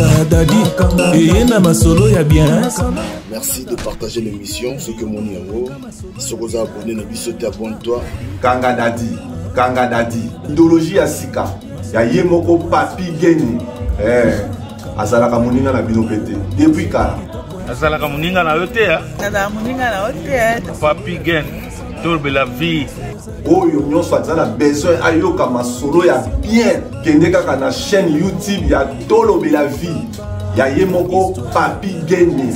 Kanga Dadi eye na masolo ya bien. Merci de partager l'émission. Soki omoni yango, soki oza abonné na biso te, abonne-toi. Kanga Dadi, Kanga Dadi, idéologie ya sika ya ye moko Papi Geni. Eh, azalaka moninga na bino mpe te depuis kala. Azalaka moninga na yo te. Azalaka moninga na yo te. Papi Gen, tolobela vie. Oyo nyonso aza na besoin ayoka masolo ya bien, kende kaka na chaîne YouTube ya Tolobela Vie ya ye moko Papi Gene,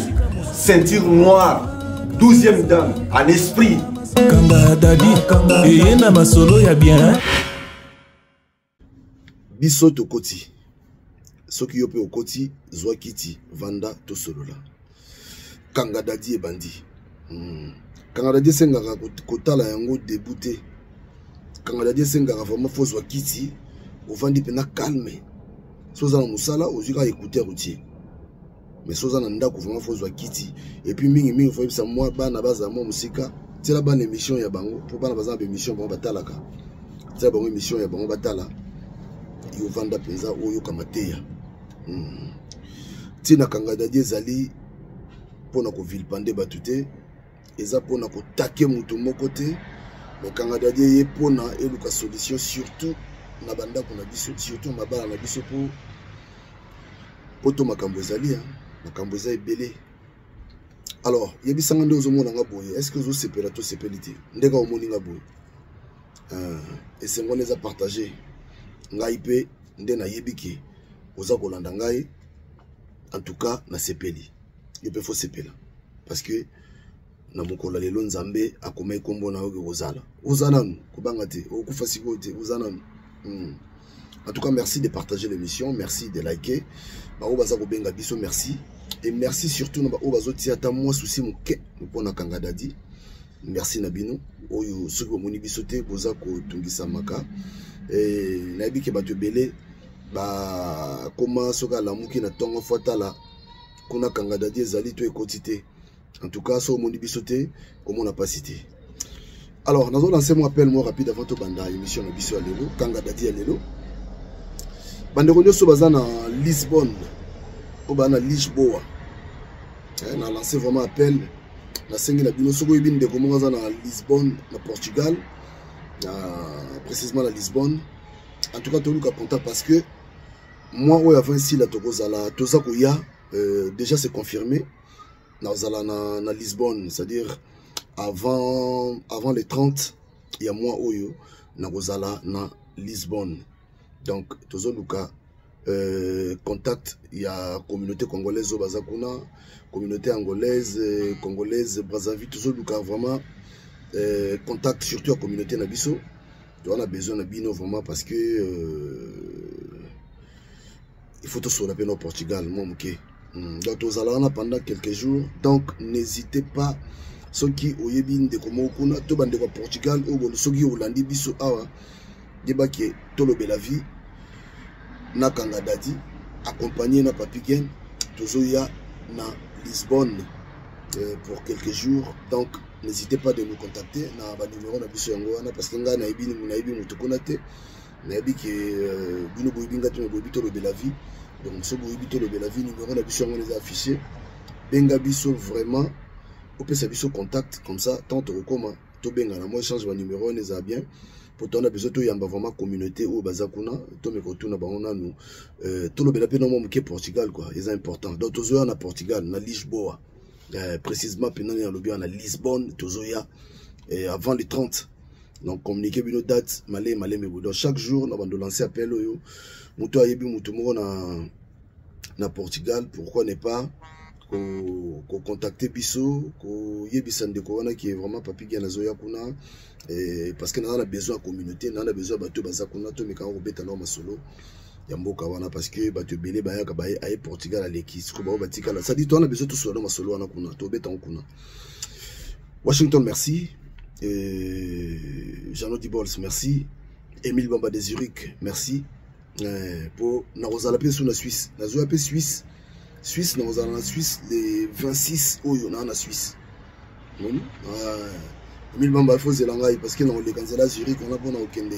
ceinture noire, 12e dan en esprit. Kanga Dadi eye na masolo ya bien. Biso tokoti, soki yo mpe okoti, zwa kiti, vanda, tosolola. Kanga Dadi ebandi. Kanga Dadi esengaka kotala yango debout te. Kanga Dadi esengaka vraiment faut zwa kiti, ovandi mpena calme. So oza na mosala, ozwi kaka écouteur otie. Mais so oza na ndako, vraiment faut zwa kiti. Et puis mingi mingi faut yebisa mwa bana bazala mwa mosika, tiela bana émission ya bango, mpo bana baza na ba émission bango batalaka. Tiela bango émission ya bango batala. Yo vanda mpenza oyoka mateya. Ntina Kanga Dadi ezali mpona kovilipande bato te, eza mpona kotake moto moko te, mais Kanga Dadi eye mpona eluka solution surtout na bandako na biso, surtout na mabala na biso, po poto makambo ezali, hein? Makambo eza ebele. Alors yebisanga nde ozomona nga boye, est-ce que ozosepela to sepeli te? Ndeka omoni nga boye, esengo wana eza partage. Ngai mpe nde nayebi ke oza kolanda ngai, en tout cas nasepeli, yo mpe fo sepela, parce que na mokolo ya lelo Nzambe akomaki nkombo na yo ke kozala, oza nanu, kobanga te, okokufa sikoyo te, oza nanu. En tout cas, merci de partager l'émission, merci de liker. Bao baza kobenga biso, merci. Et merci surtout na bao bazotia ata mwa souci moke mpona Kanga Dadi. Merci na bino. Oyo soki bomoni biso te, boza kotungisamaka. Nayebi ke bato ebele bakoma soki alamuki na ntongo fo atala kuna Kanga Dadi ezali to ekoti te. En tout cas, soki omoni biso te, komona pasi te. Alors, nazo lancer mon appel moi rapide avant tobanda émission na biso ya lelo, Kanga Dadi ya lelo. Bandeko nyonso baza na Lisbonne, oyo baza na Lisboa. Na lancer vraiment appel, nasengi na bino soki oyebi ndeko moko aza na Lisbonne, na Portugal, na précisément na Lisbonne. En tout cas, toluka contact parce que moi oyo avant esila tokozala, toza koya, déjà c'est confirmé. Nazala na Lisbonne, c'est-à-dire avant les 30 ya mois oyo nakozala na Lisbonne. Donc tozoluka contact ya communauté congolaise oyo baza kuna, communauté angolaise, congolaise Brazzaville, tozoluka vraiment contact surtout ya communauté na biso. Toza na besoin na bino vraiment parce que il faut tosola mpe na Portugal mwa moke. Donc tozala wana pendant quelques jours, donc n'hésitez pas. Soki oyebi ndeko moko kuna to bandeko ya Portugal oyo bono, soki olandi biso awa, yebaki Tolobela Vie na Kanga Dadi accompagné na Papi Gen, tozoya na Lisbonne pour quelques jours. Donc n'hésitez pas de nous contacter na ba numéro na biso yango wana, parce que ngai nayebi moto kuna te, nayebi ke bino boyebi nga te, mais boyebi Tolobela Vie. Donc so boyebi Tolobela Vie, numéro na biso yango eza affiché, benga biso vraiment, opesa biso contact, comme ça tant tokokoma tobengana, mwa échange ba numéro wana eza bien, po tona besoin toyamba vraiment communauté oyo baza kuna, tomeka kotuna bango nanu, tolobela mpe na mwa moke Portugal quoi, eza important. Donc tozoya na Portugal, na Lisboa, précisément mpena nde nalobi wana, na Lisbonne tozoya avant le 30. Donc communiquer bino date malembe malembe boye. Donc chaque jour na bando lancer appel, oyo moto ayebi moto moko na Portugal, pourquoi ne pas kocontacter biso, koyebisa ndeko wana ki vraiment Papi Gen azoya kuna, parce que naza na besoin ya communauté, naza na besoin ya bato baza kuna, tomekaka kobeta nao masolo ya mboka wana, parce que bato ebele bayaka baye aye Portugal aleki sikoyo bao batikala, c'est-à-dire toza na besoin tosola na masolo wana kuna, tobeta yango kuna. Washington, merci. Jeannot Dibols, merci. Émile Bamba de Zurich, merci. Po nakozala mpe so na Suisse, nazoya mpe Suisse, Suisse nakozala na Suisse le 26 oyo naa na Suisse. Omoni? Émile Bamba, faut ozela ngai parce que nakoleka nzela Zurich wana mpo nakokende,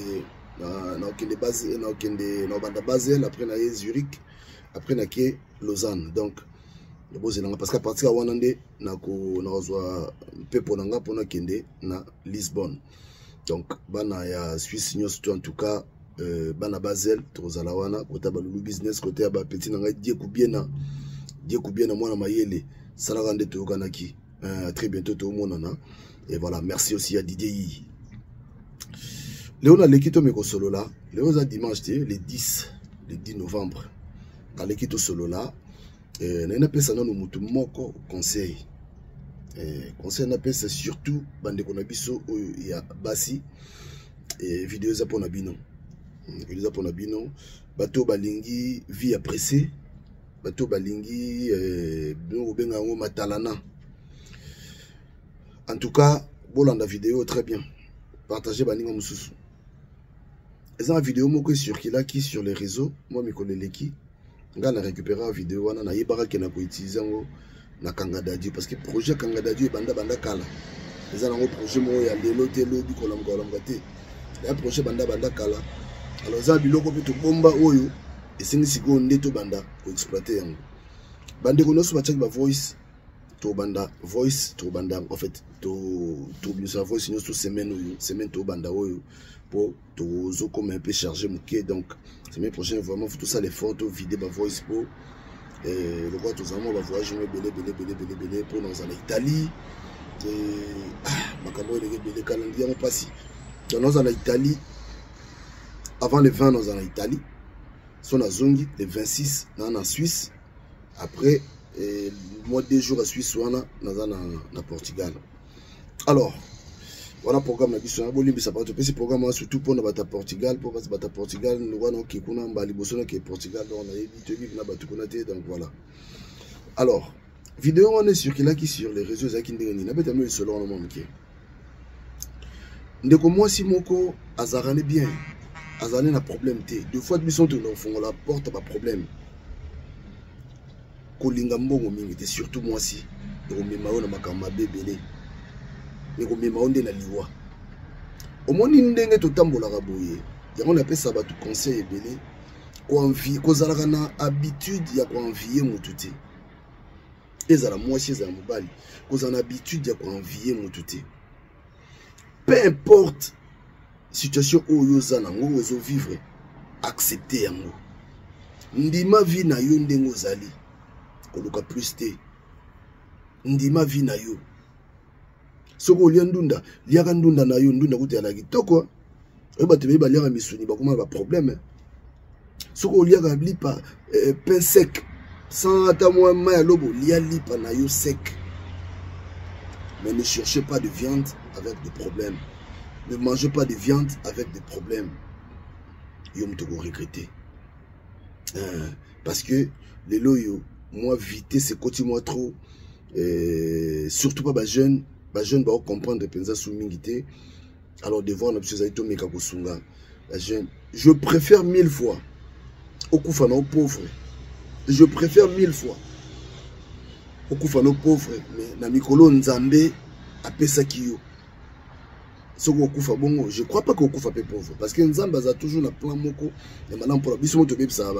nakokende Basel, nakokende nakobanda Basel, après naye Zurich. Après nake Lausanne. Donc bozela nga parce que à partir ya wana nde nakozwa mpepo na nga mpona kende na Lisbonne. Donc bana ya Suisse nyonso to en tout cas bana Basel tokozala wana kota balulu business kota ya bapeti na ngai Die Kubiena mwana mayele salaka nde toyokanaki. Très bientôt tomonana. Et voilà, merci aussi à Didier Yi. Léon aleki to mekosolola. Léon za dimanche te le 10 le 10 novembre. Aleki to solola. Na napesa nanu mutu moko conseil. Conseil napesa surtout bandeko na biso oyo ya basi. Vidéo eza pona bino. Vidéo eza pona bino. Bato balingi vie ya pressé. Bato balingi bino kobenga yango matalana. En tout cas, bolanda vidéo très bien. Partagez baninga mususu. Eza na vidéo moko circulaki sur les réseaux, moi mikolo eleki. Nga na récupérer vidéo wana na yebaka ke na ko utiliser yango na Kanga Dadio parce que projet Kanga Dadio ebanda banda kala. Eza nango projet moko ya lelo te lobi kolamuka kolamuka te. Ya projet banda banda kala. Alors eza biloko pe tobomba oyo esengi sikoyo nde tobanda ko exploiter yango. Bandeko nyonso batiaki ba voice, tobanda voice, tobanda en fait to tobimisa voice nyonso semaine oyo, semaine tobanda oyo po tozokoma un peu chargé moke. Donc semaine prochaine vraiment faut tosala effort to vider ba voice po lokola tozala mwa ba voyage mo ebele ebele ebele ebele ebele mpo na ozala Italie, makambo oyo eleki ebele calendrier yango mpasi. Donc nazala Italie avant le 20, nazala Italie so nazongi le 26 na Suisse. Après moi 2 jours à Suisse wana naza na Portugal. Alors wana programme na biso bolimbisa bato topesi programme wana surtout mpona bato ya Portugal, mpo bato ya Portugal wana oke kuna mbala liboso nake Portugal, donc nayebi toyebi na bato kuna te. Donc voilà, alors vidéo wana ecirculaki sur les réseaux ezalaki ndenge nini? Nabeta no lisolo wana mwa moke. Ndeko mwasi moko azalaka ne bien, azalaka ne na problème te. Deux fois biso tokenda kofongola porte ba problème, kolinga mbongo mingi te, surtout mwasi ekomema yo na makambo mabe ebele, ekomema yo nde na liwa. Omoni ndenge totambolaka boye, yango napesa bato conseil ebele, kozalaka na habitude ya koenvier motu te, ezala mwasi ezala mobali, kozala na habitude ya koenvier motu te. Peu importe situation oyo oza nango, ozovivre, accepte yango, ndima vie na yo ndenge ozali, koluka plus te, ndima vie na yo. Soki olia ndunda, liaka ndunda na yo, ndunda kuta ya kitoko. Oyo bato ebele baliaka misuni bakoma na baproblème. Soki oliaka lipa pain sec sans ata mwa mai ya lobo, lia lipa na yo sec, mais ne cherchez pas de viande avec des problèmes, ne mangez pas de viande avec des problèmes, yo moto koregretter, parce que lelo oyo mwa vitesse ekoti mwa trop, surtout pa bajeune, bajeune baocomprendre mpenza su mingi te. Alors devoir na biso ezali tomeka kosunga bajeune. Je préfère mille fois okufa na pauvre, je préfère mille fois okufa na pauvre, mais na mikolo Nzambe apesaki yo, soki okufa bongo, je crois pas que okufa pe pauvre, parce que Nzambe aza toujours na plan moko ya malamu mpona biso. Mo tobebisa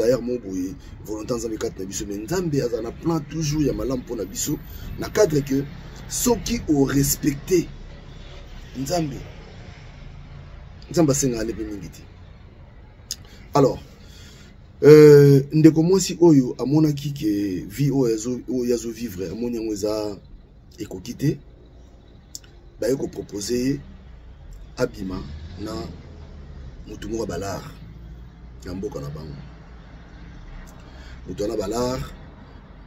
yare mo boye volonté Nzambe kati na biso, mais Nzambe aza na plan toujours ya malamu mpona biso, na cadre que soki orespecte Nzambe, Nzambe asengaka nde mpe mingi te. Alors ndeko mwasi oyo amonaki ke vie oyo azovivre, amoni yango eza ekoki te, baye kopropose ye abima na motu moko ya balar na mboka na bango. Moto wana balar,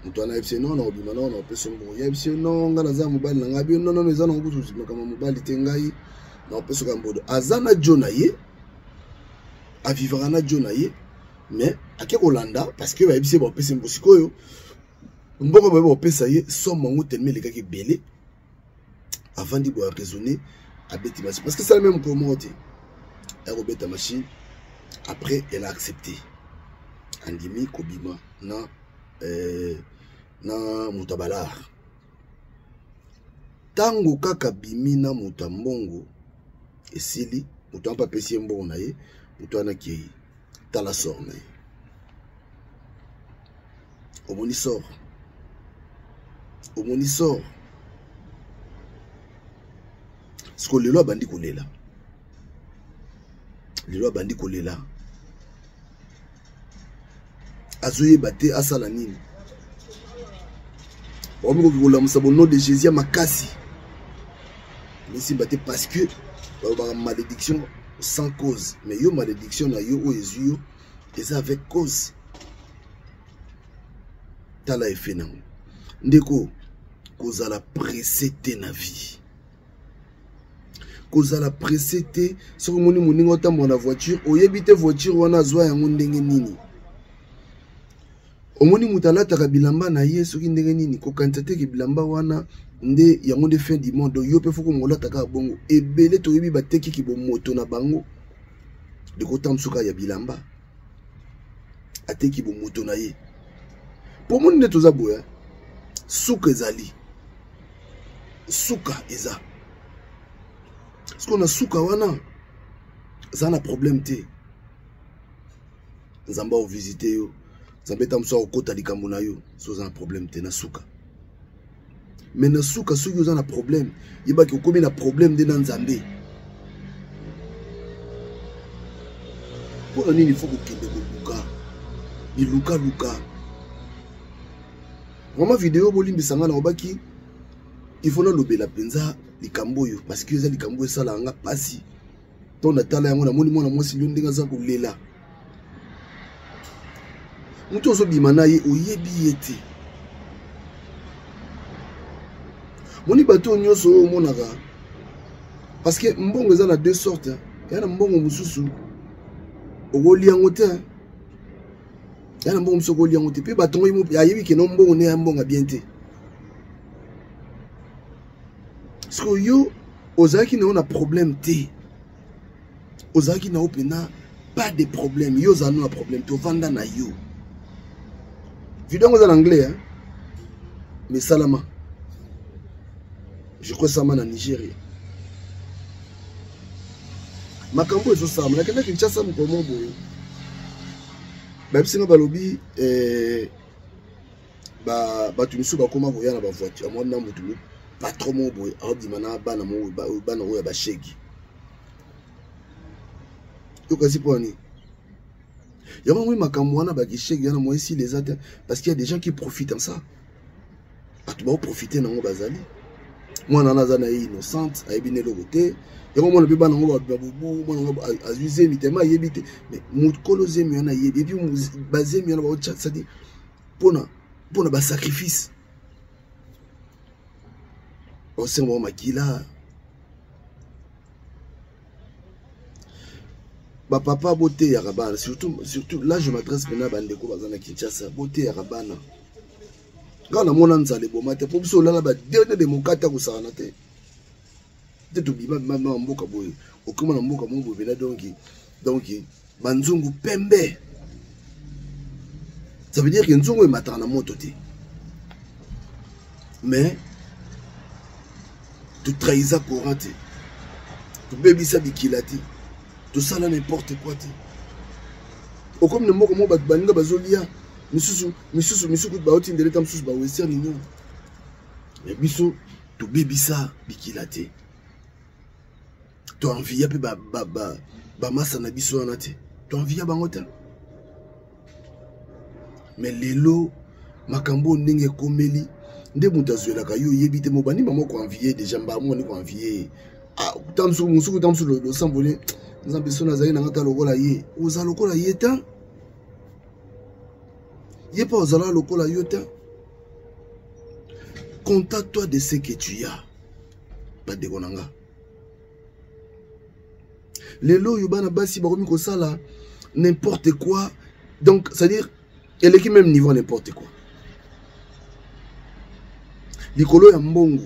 moto wana ayebisi ye non, na kobima non, na kopesa mbongo. Ye ayebisi ye non, ngai naza mobali na ngai. Bio non, non, eza nango kutu makambo ya mobali te, ngai na kopesaka mbodo. Aza na jo na ye, avivaka na jo na ye, mais ake kolanda parce que bayebisi ye bapesa mbo. Sikoyo mbongo baye bapesa ye, somme yango tellement elekaki ebele, avandi boye araisonner, abeti machine, parce que sala même mokolo moko te ya kobeta machine. Après elle a accepté, andimi kobima na moto ya balar. Ntango kaka bimi na moto ya mbongo esili, moto wana mpe apesi ye mbongo na ye, moto wana akei, tala sort na ye. Omoni sort, omoni sort. Siko lelo abandi kolela, lelo abandi kolela, azoyeba te asala nini. Bakomi koki kolamusa bono de Jésus ya makasi mesimba te, parce que balobaka malédiction sans cause, mais yo malédiction na yo oyo ezwi yo eza avec cause. Tala efe nango ndeko, kozala presse te na vie, kozala presse te. Soki omoni moninga otambola na voiture, oyebi te voiture wana azwa yango ndenge nini. Omoni moto alataka bilamba na ye soki ndenge nini, kokanisa te ke bilamba wana nde yango nde fin du monde. Yo mpe foko molata kaka bongo. Ebele toyebi batekiki bomoto na bango likotambusuka ya bilamba, ateki bomoto na ye. Mpo omoni nde toza boya, suka ezali, suka eza sikoyo. Na suka wana eza na problème te, Nzambe akovisite yo, Nzambe ta mosu akokota likambo na yo so oza na problème te na suka. Mais na suka soki oza na problème, yebaki okomi na problème nde na Nzambe. Mpo na nini fo kokende koluka bilukaluka? Vraiment video bolimbisa nga, na obaki il faut nalobela mpenza likambo oyo, parce que eza likambo esalaka nga mpasi. To natala yango, namoni mwana mwasi lio ndenge aza kolela. Moto ozobima na ye oyebi ye te. Moni bato oyo nyonso oyo omonaka, parce que mbongo eza na deux sortes. Ya na mbongo mosusu okolia yango te, ya na mbongo mosusu okolia yango te. Mpe bato yango ayebi ke no mbongo nde ya mbongo bien te. Sikoyo yo ozalaki na yo na problème te, ozalaki na yo mpena pas de problème, yo ozala no na problème te, ovanda na yo. Video yango eza na anglais hein? Mais salama, je crois sama na Nigeria makambo ezosalama. Nakenda Kinshasa mokolo moko boye, bayebisi nga balobi eh, bato misusu bakoma koya na bavoiture. Amoni na motu patron moko boye aobima na bana moko, bana oyo ya bashegi. Yokasi mpo nini yango yango makambo wana bakishegi wana moye esili eza te, parce qu'il y a des gens qui profitent en ça. Bato baoprofite nango bazali. Mwana wana aza na ye innocente, ayebi na eloko te. Yango mwana mpe bana yango babubu, mwana yango azwi zemi tema ayebi te, mais mokolo zemi wana ayebi. Epuis bazemi wana baotya, c'est-à-dire mpona basacrifice, baosenga bango makila. Bapapa boteyaka bana, surtout là je m'adresse mpena bandeko baza na Kinshasa, boteyaka bana. Ngai namona nzala eboma te, mpo biso olala baderne demokrate ya kosakana te te. Tobima bima na mboka boye, okoma na mboka moko boye mpena, donc banzungu pembe, ça veut dire que nzungu emataka na moto te. Mais totrahisa courant te, tobebisa bikila te, tosala n'importe quoi te. Okomi na mboka moko, bato baninga bazolia, misusu misusu misusu kutu baotindele ta mosusu bawestern union, mais biso tobebisa bikila te, toenvia mpe bamasa na biso wana te, toenvia bango te. Mais lelo makambo oyo ndenge ekomeli nde moto azwelaka yo oyebi te. Mobandi mama koenvie deja mbaa moko koenvie mosuku ta mosusu losambo ne Nzambe so nazali nanga ta lokola ye, oza lokola ye te, ye mpe ozala lokola yo te. Contente-toi de ce que tu as. Bandeko na nga, lelo oyo bana basi bakomi kosala n'importe quoi, donc c'est à dire eleki même niveau n'importe quoi likolo ya mbongo.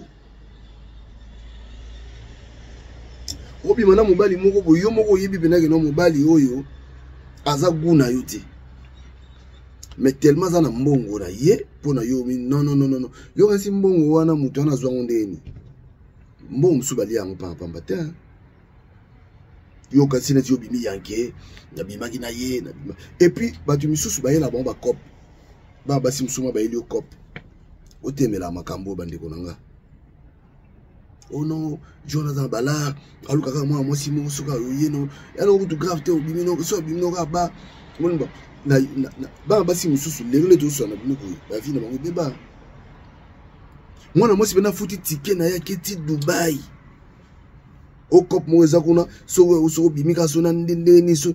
Obima na mobali moko boye, yo moko oyebi mpenza na mobali oyo aza gu na yo te, mais tellement aza na mbongo na ye mpo na yo, non non non non, yo kasi mbongo wana moto wana azwango ndeni. Mbongo mosusu balia yango pambapamba te. Yo kasi neti obimi yanke, nabimaki na ye, nabima. Et puis bato misusu bayela bango bacope. Bana basi mosusu ma bayeli yo cope, otemela makambo oyo bandeko na nga. Oh non, John aza na balar, alukaka mwana mwasi moko soki aye no yana kutu grave te, obimi no soki obimi no kaka ba omoni ba bana basi mosusu lelo nde tozosala na bino boye, bavi na bango ebeba. Mwana mwasi mpena afuti tike na ye aketi Dubai, okop moko eza kuna, soki obimi kaka so na ndenge nini, so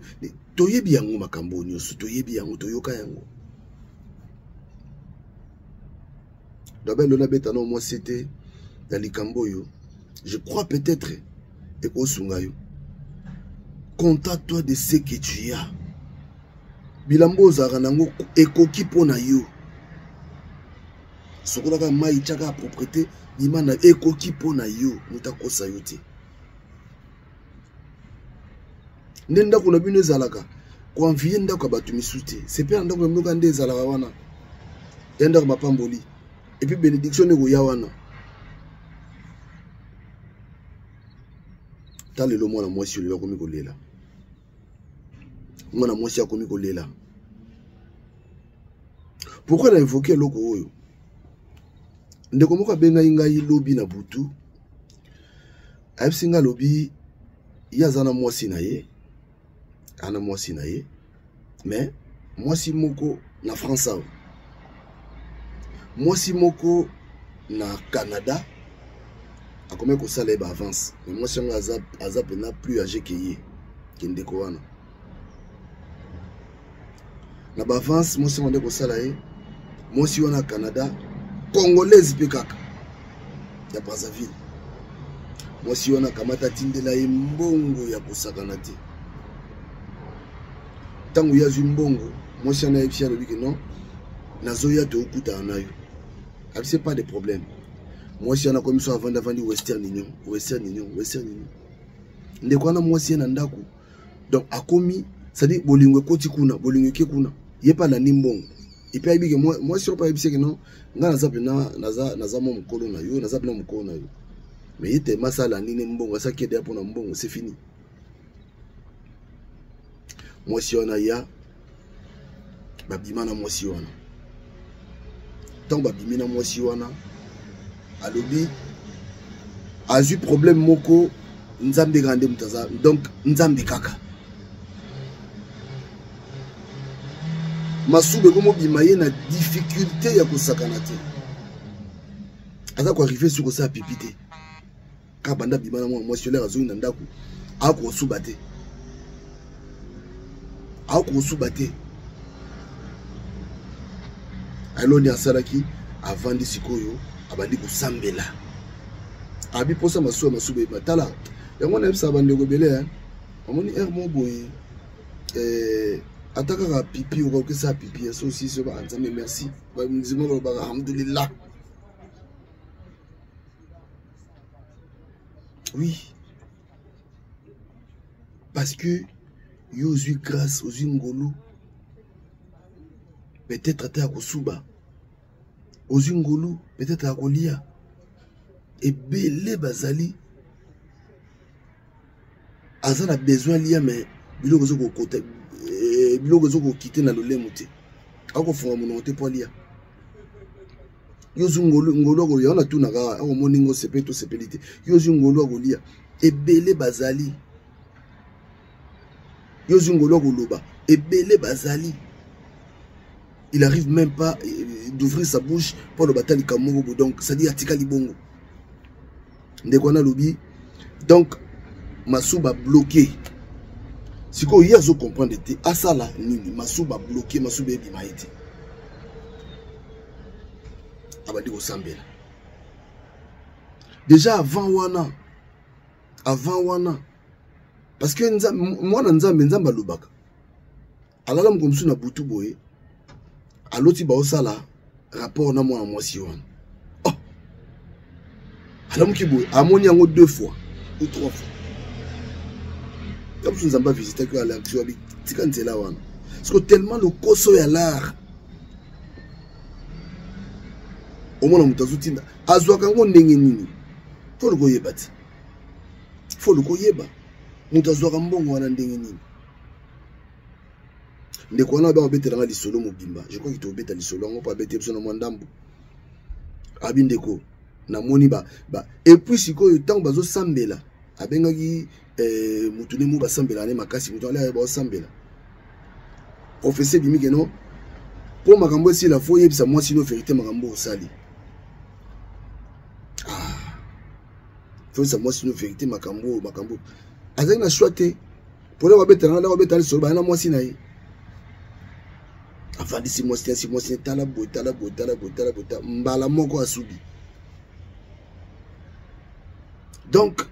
toyebi yango makambo oyo nyonso, toyebi yango, toyoka yango. Dabel lona beta no mwasi te na likambo oyo, je crois peut-être ekosunga yo. Contente-toi de ce que tu as. Bilamba ozalaka nango ekoki mpo na yo. Sokolaka mai, tiaka ya propreté, bima na ekoki mpo na yo, moto akosa yo te. Nde ndako na bino ezalaka koenvie ndako ya bato misusu te, sepela na ndako na bino kaka nde ezalaka wana, ya ndako mapamboli epuis benediction nde ekoya wana. Ta lelo mwana mwasi oyo akomi kolela, mwana mwasi akomi kolela. Pourquoi na evoke eloko oyo? Ndeko moko abengai ngai lobi na butu, ayebisi ngai, alobi ye aza na mwasi na ye, ana mwasi na ye, mais mwasi moko na France awa, mwasi moko na Canada, akomaki kosala ye baavance, mais mwasi yango aza, aza mpena plus age ke ye, ke ndeko wana. Na baavance mwasi yango nde kosala ye, mwasi wana ya Canada, congolaise mpe kaka ya Brazzaville. Mwasi wana akamata atindela ye mbongo ya kosakana te. Ntango ye azwi mbongo, mwasi wana ayebisi, alobi ke non, nazoya tookutana na yo. Abisi pas de problème. Mwasi wana akomi so avandi, avandi Western Union, Western Union, Western Union. Ndeko wana mwasi ye na ndako, donc akomi, c'est-à-dire bolingo ekoti kuna, bolingo eke kuna, ye mpe alandi mbongo. Epuis ayebi ke mwasi oyo mpe ayebisi ke non, ngai naza mpena, naza, naza mwa mokolo na yo, naza mpena mokolo na yo. Mais ye tellement asala alandi ne mbongo, asaki edeya mpona mbongo, c'est fini. Mwasi wana ya babima na mwasi wana, ntango babimi na mwasi wana, alobi azwi problème moko, nzambe kaka nde moto aza, donc nzambe kaka masuba ekomobima ye na difficulté ya kosakana te, aza koarrive soki kosala pipi te. Kaka banda bima na mwana mwasi olere, azongi na ndako, akosuba te, akosuba te. Aloni asalaki, avandi sikoyo, abandi kosambela, abi mposa masuba, masuba eyeba. Tala yango nayebisaka bandeko ebele, amoni heure moko boye, ata kaka pipi, okokesa pipi ya sosi so ba nzambe merci, bamizima balobaka alhamdulillah. Oui, parce que yo ozwi grâce, ozwi ngolu, peut-être ata ya kosuba, ozwi ngolu peut-être ya kolia. Ebele bazali aza na besoin lia, mais biloko ezokokota, biloko ezokokite na lolemo te, akofunga monoko te mpo alia. Yo ozwi ngolu, ngolu akolia wana, tunaka akomoni ngo sepeli to sepeli te. Yo ozwi ngolu akolia, ebele bazali. Yo ozwi ngolu akoloba, ebele bazali. Il arrive même pas d'ouvrir sa bouche mpo aloba ata likambo moko boye, donc c'est-à-dire atikali bongo. Ndeko wana alobi donc masuba bloqué. Sikoyo ye azo comprendre te asala nini, masuba bloqué, masuba ebima ye te. Abandi kosambela déjà avant wana, avant wana, parce que mwana nzambe, nzambe alobaka. Alala moko mosusu na butu boye, aloti baosala rapport na mwana mwasi wana. Oh! Alamuki boye, amoni yango 2 fois ou 3 fois. Ya mosusu nzambe avisitaki oyo alakisi oyo tika nzela wana. Parce que tellement lokoso ya l'art, omona moto azotinda, azwaka yango ndenge nini? Fo luka oyeba ti, fo luka oyeba moto azwaka mbongo wana ndenge nini. Ndeko wana abe abetela nga lisolo mobimba. Je crois que tobeta lisolo yango mpo abete biso na mwa ndambo. Abi ndeko, namoni ba, ba. Et puis sikoyo ntango bazosambela, abengaki eh, motu ne mo basambela ne makasi, motu ale baosambela. Prophétie ebimi ke non, mpo makambo esila fo oyebisa mwasi no verité makambo osali. Ah. Fo oyebisa mwasi no verité makambo makambo. Azalaki na choix te. Pona babetela nga babetela lisolo baya na mwasi na ye. Avandisi mwasi na mwasi tala boye tala boye tala boye tala boye mbala moko asubi. Donc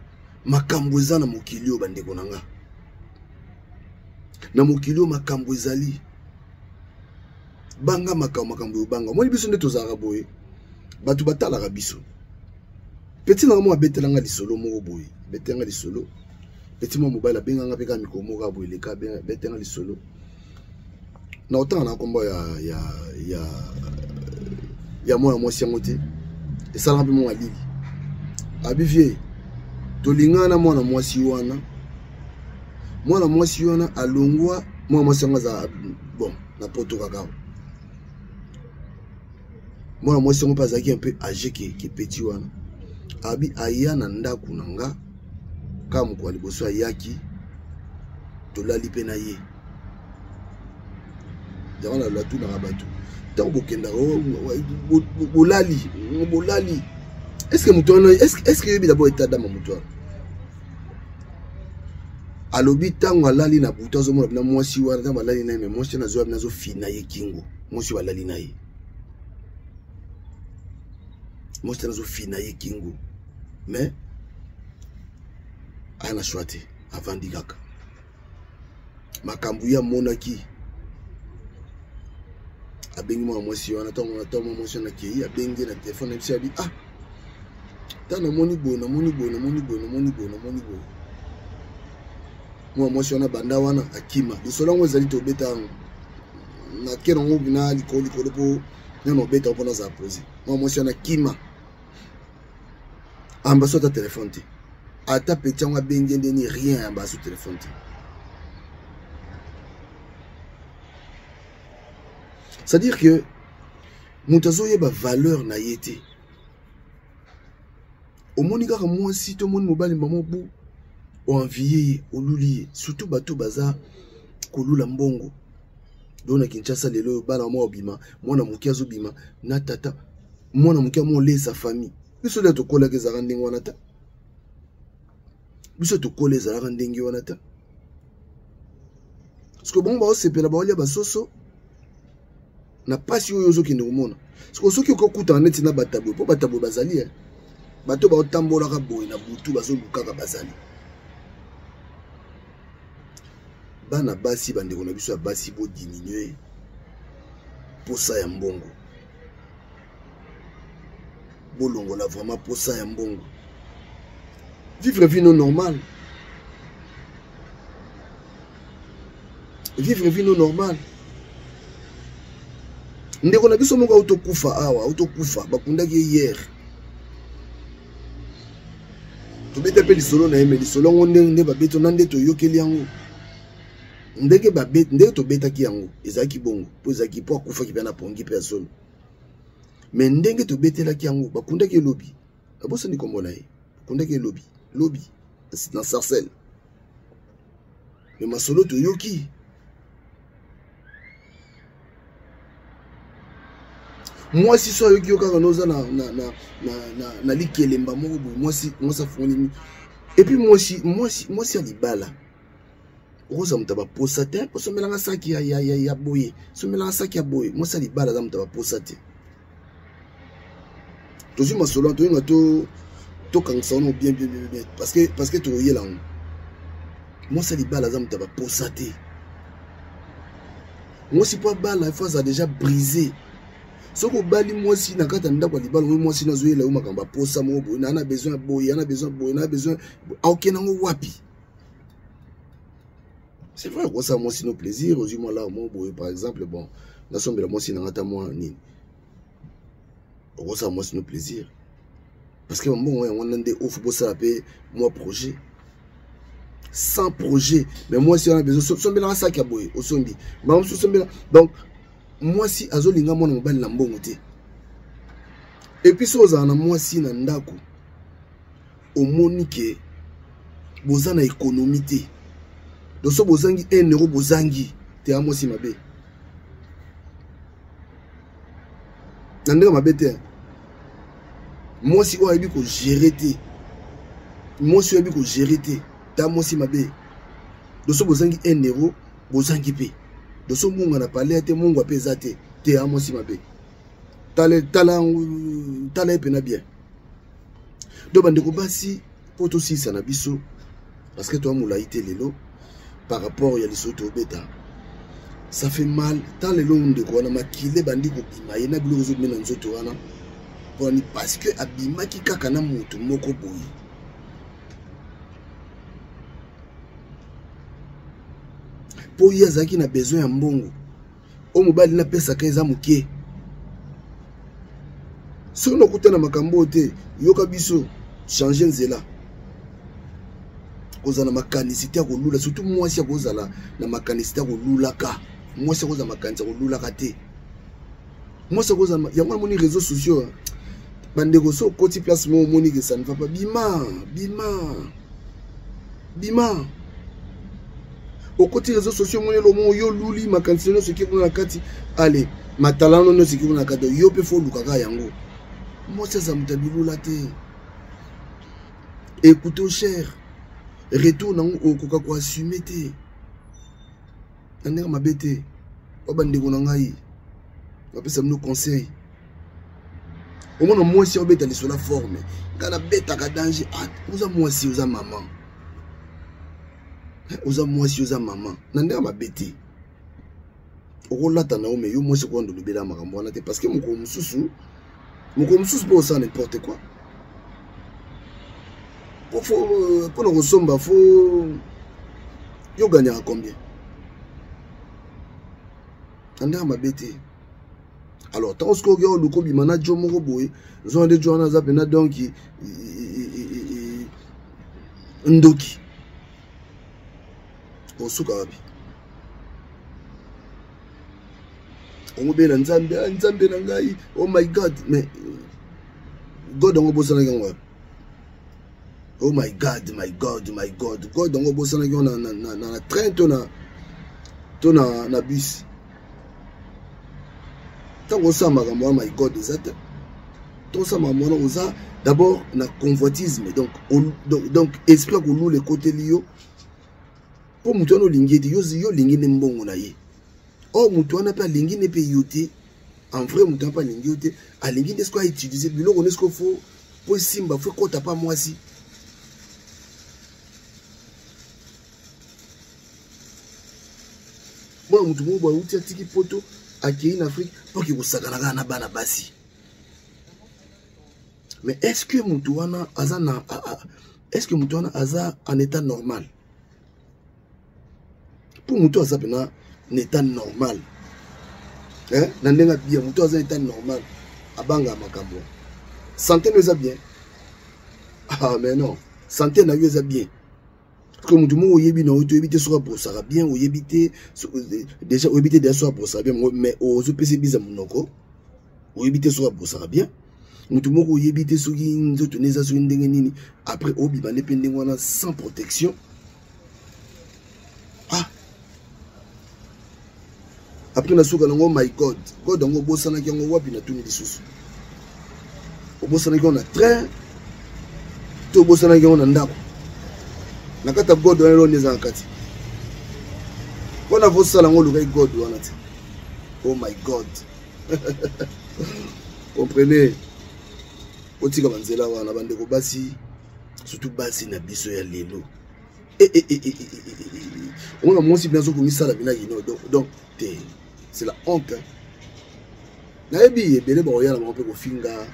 makambo eza na mokili oyo bandeko na nga. Na mokili oyo makambo ezali. Banga makambo makambo oyo banga. Omoni biso nde tozalaka boye. Bato batalaka biso. Petit na nga moko abetela nga lisolo moko boye. Abetela nga lisolo. Petit mwa mobali abenga nga mpe kaka mikolo moko kaka boye eleka abetela nga lisolo. Na otanga na kombo ya ya ya ya mwana mwasi yango te. Esalaka mpe mwa malili. Abi vie tolingana na mwana mwasi wana. Mwana mwasi wana alongwa, mwana mwasi yango aza bon na poto kaka. Mwana mwasi yango mpe azalaki un peu âgé ke, ke petit wana. Abi aya na ndako na nga kaka mokolo ya liboso ayaki tolali mpe na ye. Yango na latunaka bato ntango bokendaka bolali bolali est-ce que moto wana est-ce que oyebi d'abord état d'âme ya moto wana? Alobi ntango alali na butu azomona bina mwasi wana ntango alali na ye, mais mwasi wana azoya bina azofina ye kingo. Mwasi oyo alali na ye, mwasi wana azofina ye kingo, mais aya na choix te, avandi kaka. Makambo ye amonaki, abengi mwana mwasi wana. Ntango ntango mwana mwasi wana akei, abengi ye na telefone, ayebisi abi ah ntango namoni boye, namoni boye, namoni boye, namoni boye, namoni boye. Mwana mwasi wana banda wana akima. Lisolo yango ezali tobeta yango nake nango na likolo likolo mpo nano obeta mpo nazala pose. Mwana mwasi wana akima, ambaso ata telefone te, ata peti yango abengi ndeni rien, ambaso telefone te. C'est-à-dire que moto azoyeba valeur na ye te. Omoni kaka mwasi to omoni mobali mama bu oenvie ye, oluli ye, surtout bato baza kolula mbongo. Donc na Kinshasa lelo oyo bana mwa obima, mwana moke azobima na tata, mwana moke amwa olesa famille. Biso nde tokolaka ezalaka ndenge wana ta. Biso tokola ezalaka ndenge wana ta. Parce que bango baosepela baolia basoso na pasi oyo ozokende komona. Parce que soki okokutana neti na bato boye, po bato boye bazali, eh. Bato baotambolaka boye na butu bazolukaka bazali. Bana basi, bandeko na biso ya basi, bo diminuer posa ya mbongo. Bolongola vraiment posa ya mbongo. Vivre vie non normale. Vivre vie non normale. Ndeko na biso moko autokufa awa, autokufa, bakundaki ye hier. Tobeta mpe lisolo na ye, mais lisolo yango ndenge nde babeti na nde toyokeli yango. Ndenge babeti, ndenge tobetaki yango ezalaki bongo, mpo ezalaki mpo akufaki mpe na pongi mpe ya solo. Mais ndenge tobetelaki yango, bakundaki ye lobi. Babosani kombo na ye. Bakundaki ye lobi, lobi na sarcelle. Mais masolo toyoki. Mwasi so ayoki yo kaka noza na, na, na, na, na, na likelemba moko boye, mwasi, mwasi afungoli mi. Et puis mwasi, mwasi, mwasi ya libala. Okoza moto ya baposa te, osombelanga saki ya, ya, ya, ya boye, sombelanga saki ya boye. Mwasi ya libala aza moto ya baposa te. Tozwi masolo, toyinga to tokangisa wana bien, bien, bien, bien, parce que tokoyela yango. Mwasi ya libala aza moto ya baposa te. Mwasi po abala, il faut aza déjà brisé. Soki obali mwasi na kati ya ndako ya libala, oyo mwasi nazoyela yo makambo ya posa moko boye, na na besoin ya boye, na besoin ya boye, na besoin, aokende yango wapi? C'est vrai, okosala mwasi no plaisir, ozwi mwa lare moko boye, par exemple, bon, nasombela mwasi na nga ata mwa nini. Okosala mwasi no plaisir. Parce que mbongo yango wana nde ofu bosala pe mwa projet. Sans projet. Mais mwasi wana besoin sombelaka saki ya boye osombi. Mbala mosusu sombela donc mwasi azolinga mwana mobali na mbongo te. Et puis soki ozala na mwasi na ndako omoni ke boza na économie te. Donc soki bozangi 1 euro bozangi te ya mwasi mabe. Na ndenge mabe te. Mwasi oyo ayebi ko gérer te. Mwasi oyo ayebi ko gérer te. Ta mwasi mabe. Donc soki bozangi 1 euro bozangi pe. Donc soki munga na palais te mungwa pe eza te. Te ya mwasi mabe. Tala tala tala ye pena bien. Donc bandeko basi po tosilisa na biso parce que toa molai te lelo par rapport ya lisolo tobeta. Ça fait mal tant lelo ndeko wana makile bandi kobima ye na biloko ezobima na nzoto wana mpona parce que abimaki kaka na moto moko boye. Mpo ye azalaki na besoin ya mbongo oyo mobali napesaka eza moke. Soki nakuta na makambo oyo te, yoka biso changer nzela. Kozala na makanisi te ya kolula, surtout mwasi akozala na makanisi te ya kolulaka. Mwasi akozala makanisi ya kolulaka te. Mwasi akozala yango namoni réseaux sociaux bandeko so okoti place moko omoni ke ça ne va pas, bima bima bima. Okoti réseaux sociaux omoni eloko moko yo luli makanisi nyonso eki kuna na kati, allez matalano nyonso eki kuna na kati, yo mpe fo olukaka yango. Mwasi aza moto ya bilula te. Écoute cher, retour nango okoka koassume te na ndenge mabe te. Ba bandeko na ngai bapesa bino conseil. Omona mwasi obeta lisolo ya forme, ngai nabetaka danger. Ah, oza mwasi oza mama, oza mwasi oza mama na ndenge mabe te. Okolata na yo me yo mwasi okolanda olobela makambo wana te parce que mokolo mosusu mpe osala n'importe quoi. Mpona kosomba fo yo gagnaka combien na ndenge mabe te. Alors ntango sikoyo okoki oluka obima na jo moko boye, nzonga nde jo wana aza mpena donc ndoki, osuka wapi? Okobela nzambe, ah, nzambe na ngai, oh my god. Mais god yango obosanaki yango wapi? Oh my god, my god, my god, god yango obosanaki yango na train to na bus. Ntango osala makambo wana my god eza te. Ntango osala makambo wana oza d'abord na convoitisme, donc esprit ya kolula ekoteli yo mpo moto wana olingi ete yo olingi nde mbongo na ye. Or moto wana mpe alingi nde mpe yo te. En vrai moto wana mpe alingi yo te, alingi nde sikoyo autilize biloko nde sikoyo fo po esimba, fo ekota pa mwasi. Mwana moto moko boye awuti atiki poto akei na Afrique mpo ake kosakana kaka na bana basi. Mais est-ce que moto wana aza na, est-ce que moto wana aza en état normal? Pour moto aza pena na état normal, hein? Na ndenge bien, moto aza état normal abanga makambo. Santé no eza bien? Ah mais non, santé na yo eza bien. Parce que moto moko oyebi na yo te, oyebi te soki abrosaka bien, oyebi te déjà, oyebi te déjà soki abrosaka bien, mais ozopesa biza monoko, oyebi te soki abrosaka bien. Moto moko oyebi te soki nzoto ne eza soki ndenge nini, après obima nde mpe ndenge wana sans protection. Ah, après nasuka nango my god, god yango obosanaki yango wapi? Natuni lisusu, obosanaki yango na train to obosanaki yango na ndako? Na kati ya god wana eloko nde eza na kati mpona vosala yango, olukaki god wana te. Oh my god. Comprenez, otika banzela wana bandeko basi, surtout basi na biso ya lelo. Omona mwasi mpe azokomisala bina kino, donc te, c'est la honte. Nayebi ebele bakoya na bango mpe kofinga,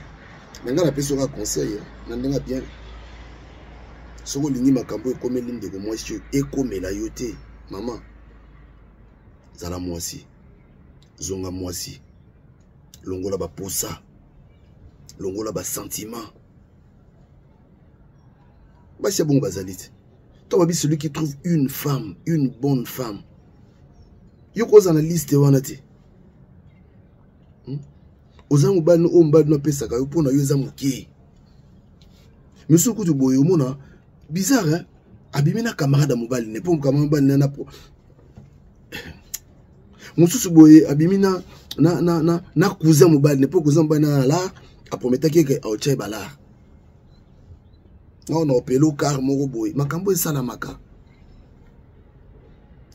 me ngai napesi yoka conseil na ndenge bien. Soki olingi makambo ekomeli ndeko mwasi oyo ekomela yo te, mama zala mwasi, zonga mwasi, longola baposa, longola basentiment. Basi ya bongo bazali te. To babi celui qui trouve une femme, une bonne femme, yo kozala na liste wana te. Oza mobali no oyo mobali no apesaka yo mpo na yo eza moke. Misusu kutu boye omona bizarre, hein? Abimi na camarade ya mobali ne mpo camarade mobali ne na po mosusu boye abimi na na na na, na cousin mobali ne mpo cousin mobali na la aprometaki eke aotya ye balar nao na opelo car moko boye makambo esalamaka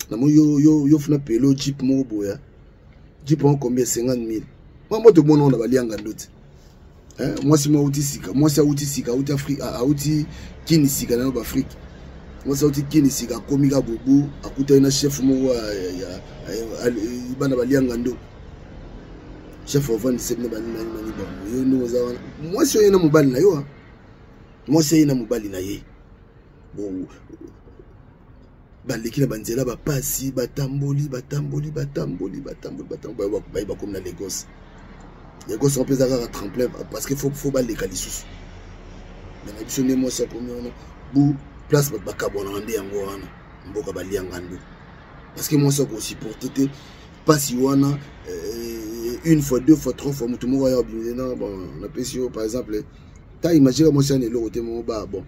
namoni yo yo yo funa pelo jeep moko boye jeep yango combien 50 000 mwa moto mona wana balianga ndote. Mwasi mwa auti sika, mwasi auti sika, auti Afrique, auti kini sika na Afrique. Mwasi auti kini sika akomi ka bobu, akutani na chef moko ya bana balianga ndo. Chef avandisi bino bani mani mani bango. Yo ndongo za wana. Mwasi oyo na mobali na yo. Mwasi oyo na mobali na ye. Bon, baleki na banzela bapasi, batamboli, batamboli, batamboli, batamboli, batamboli, baye bakomi na Lagos. Lagos on pesa kaka tremplin parce que faut baleka lisusu. Mais na biso nde mwasi akomi wana bu place bato bakabwanaka nde yango wana mboka balianga ndo. Parce que mwasi akosupporte te pasi wana une fois, deux fois, trois fois moto moko aya obimile na bon napesi yo par exemple ta imagine mwasi ana eloko te moko ba bon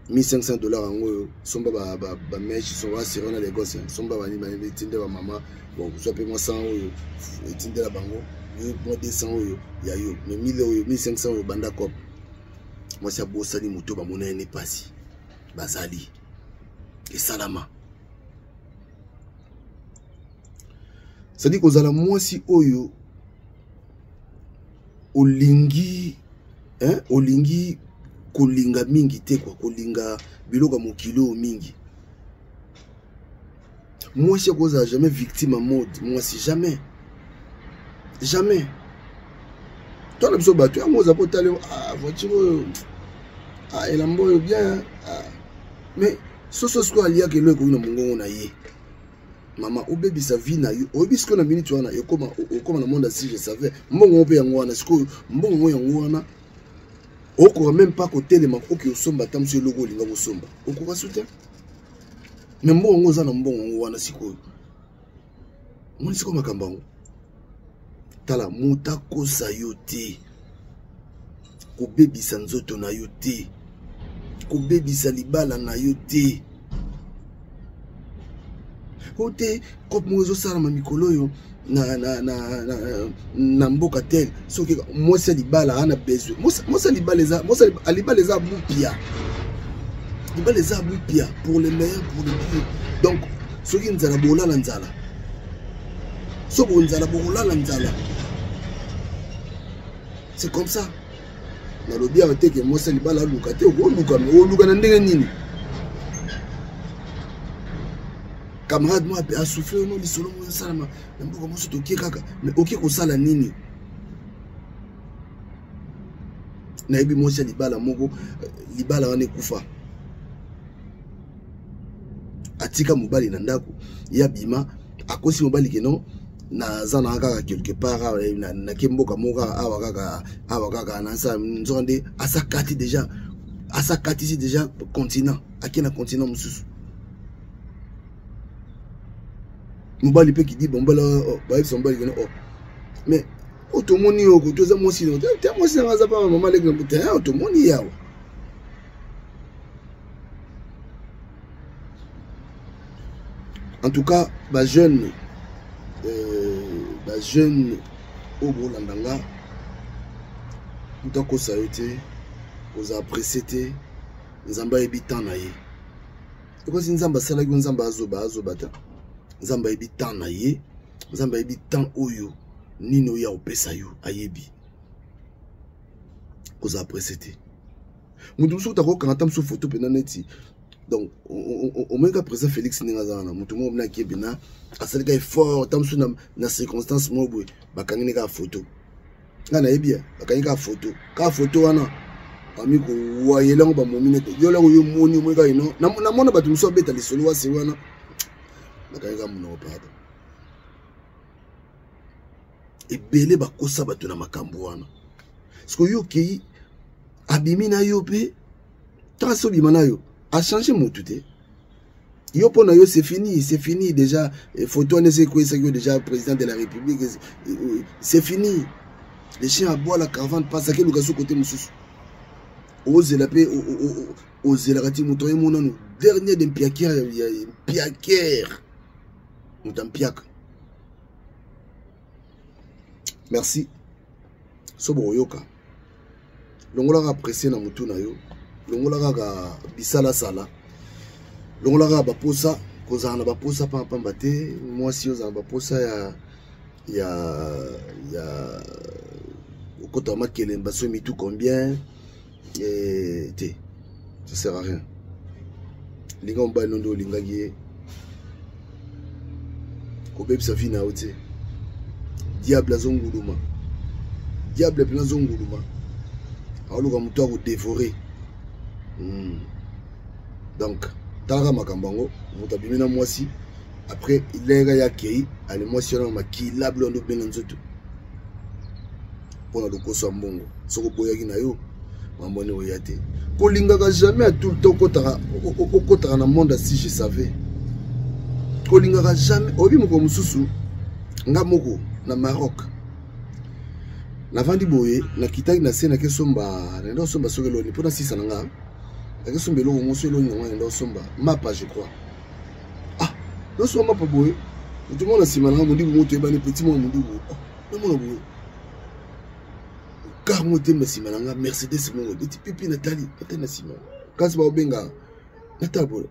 1500 dollars yango oyo somba ba ba ba mèche somba siro na Lagos somba ba nini etinde ba mama bon kozwa mpe mwa 100 oyo etindela bango yo mwa 200 oyo ya yo mais 1000 oyo 1500 oyo banda cop mwasi abosani moto bamona ye ne pasi bazali esalama. C'est-à-dire kozala mwasi oyo olingi, hein, olingi kolinga mingi te kwa kolinga biloko ya mokili oyo mingi. Mwasi akozala jamais victime ya mode, mwasi jamais, jamais. Twana biso bato yango oza po tale, ah, voiture oyo, ah, elamba oyo bien, ah. Mais soso sikoyo aliaka eloko ekoki na mongongo na ye. Mama obebisa vie na yo, oyebi sikoyo na minute wana ekoma, okoma na monde si je savais mbongo mpe yango wana sikoyo mbongo yango wana okoka même pas kotelema oki osomba ata mosu eloko olinga kosomba okoka su te. Mais mbongo yango oza na mbongo yango wana sikoyo omoni sikoyo makambo yango. Tala moto akosa yo te, kobebisa nzoto na yo te, kobebisa libala na yo te. O te kope moko ezosalama mikolo oyo na, na, na, na, na mboka tel soki mwasi ya libala ana besoin mwasi ya libala eza mwasi ya libala eza bupia, libala eza bupia pour le meilleur pour le pire. Donc soki nzala bolala nzala, soki nzala bokolala nzala, c'est comme ça. Nalobi awa te ke mwasi ya libala aluka te, okoluka me oluka na ndenge nini? Camarade moi ape asouffle no lisolo moko esalama na mboka mosusu tokie kaka, mais okie kosala nini? Nayebi mwasi ya libala moko, libala wana ekufa, atika mobali na ndako ya bima, akosi mobali ke non naza na kaka quelque part awa, nake mboka moko kaka awa kaka awa kaka nasa nzoka nde asakati déjà, asakatisi déjà continent, ake na continent mosusu. Mobali mpe kidiba, mobali bayebisa mobali ke non oh mais oyo tomoni yo koto eza mwasi na te, mwasi nanga aza pa mama leki na te, oyo tomoni yawa. En tout cas ba jeune, ba jeune oyo bolanda nga, moto akosa yo te, kozala pressé te, Nzambe ayebi temps na ye. Ekosi Nzambe asalaki yo, Nzambe azoba, azoba te. Nzambe ayebi temps na ye, Nzambe ayebi temps oyo nini oyo akopesa yo, ayebi. Kozala pressé te. Moto mosusu akokanga ata mosusu photo mpena neti donc omoyeka président Félix ndenge aza wana, moto moko mpena akie mpena asalika effort ata mosusu na circonstance moko boye, bakangi ne kaka photo. Nga nayebi ya, bakangi kaka photo, kaka photo wana bami kowayela yango bamomi nete yo lako yo moni omoni kaka ino namona bato mosusu abeta lisolo wasi wana bakangi kaka monoko pardon. Ebele bakosa bato na makambo wana. Sikoyo yo okei abimi na yo mpe ntango asi obima na yo achange motu te. Yo mpo na yo, c'est fini, c'est fini déjà. Photo wana esi ekweyisaki yo déjà président de la République. C'est fini, le chien aboie, la caravane passe. Akeluka so kote mosusu, ozela mpe ozelaka ti moto aye monano dernier de mpiakere ya mpiakere, moto ya mpiaka. Merci. So bokoyoka, longola kaka presse na motu na yo, longola kaka bisalasala, longola kaka baposa. Kozala na baposa pambapamba te. Mwasi, ozala na baposa ya okota makelemba so mitu combien te, ça sert à rien. Linga mobali no nde olingaki ye, kobebisa vie na yo te. Diable azonguluma, diable mpena azonguluma, aoluka moto akodévorer. Donc talaka makambo yango. Moto abimi na mwasi, après lere ya akei ale mwasi wana, makila bilo ndo obenga nzoto mpona lokoso ya mbongo. Soki oboyaki na yo, mambo nini oya te. Kolingaka jamais à tout le temps okotaka na monde. Si je savais, kolingaka jamais. Oyebi, mokolo mosusu nga moko na Maroc, navandi boye, nakitaki na se, nakesomba, nenda kosomba soki eloni mpo nasisa na nga, nakesomba eloko moso, eloni yango, nenda kosomba mapa, je crois. Ah, nosomba mapa boye, moto moko na nsima na nga, mondibu moto oyebani, petit moko mondibu. Oh, namona boye car mo te na nsima na nga, Mercedes moko ebeti pipi. Natali, natali na nsima, kasi baobenga, natala boye,